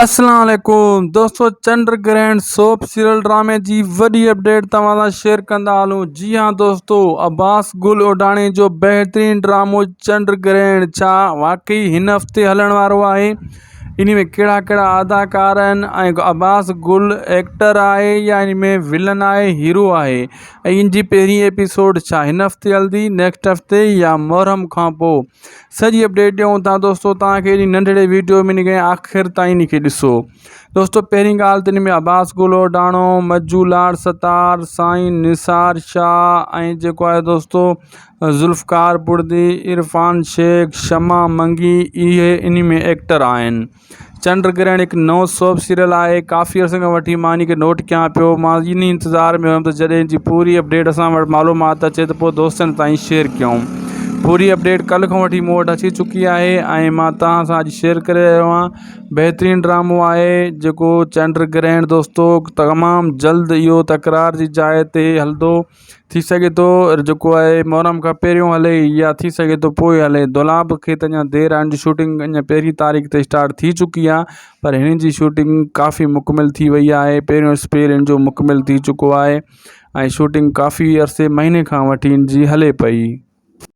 اسلام عليڪم دوستو چنڊ گرهڻ سوپ سيريل ڊرامي جي وڏي اپڊيٽ توهان سان شيئر ڪندا هلون جي ها دوستو عباس گل اوڍاڻي جو بهترين ڊرامو چنڊ گرهڻ ڇا واقعي هن هفتي هلڻ وارو آهي ان ۾ ڪهڙا ڪهڙا اداڪار آهن ۽ عباس گل ايڪٽر آهي يا ان ۾ ولن آهي هيرو آهي ۽ ان جي پهرين ايپيسوڊ ڇا هن هفتي هلندي نيڪسٽ هفتي يا محرم کان پوء سڄي اپڊيٽ ڏيون ٿا دوستو توهان کي اهڙي ننڍڙي ويڊيو ۾ ان کي آخر تائين ان کي ڏسو دوستو پهرين ڳالهه ته ان ۾ عباس گل اوڍاڻو مجو لاڙ ستار سائين نثار شاهه ۽ جيڪو آهي دوستو ذوالفقار بڙدي عرفان شيخ شمع منگي اهي ان ۾ ايڪٽر آهن چنڊ گرهڻ هڪ نئون سوپ سيريل آهي ڪافي عرصي کان وٺي مان ان کي نوٽ ڪيان پيو مان ان انتظار ۾ هيم ته جڏهن جي پوري اپڊيٽ اسان وٽ معلومات اچي ته پوء دوستن تائين شيئر ڪيون پوري اپڊيٽ ڪلهه کان وٺي مون وٽ اچي چڪي آهي ۽ مان توهان سان اڄ شيئر ڪري رهيو آهيان بهترين ڊرامو آهي جيڪو چنڊ گرهڻ دوستو تمام جلد اهو تڪرار جي جاء تي هلندو ٿي سگهي ٿو جيڪو آهي محرم کان پهريون هلي يا ٿي سگهي ٿو پوء هلي دولاب کي ته اڃا دير آهي ان جي شوٽنگ اڃا پهرين تاريخ تي اسٽارٽ ٿي چڪي آهي پر هن جي شوٽنگ ڪافي مڪمل ٿي وئي آهي پهريون اسپيل هن جو مڪمل ٿي چڪو آهي ۽ شوٽنگ ڪافي عرصي مهيني کان وٺي هن جي هلي پئي.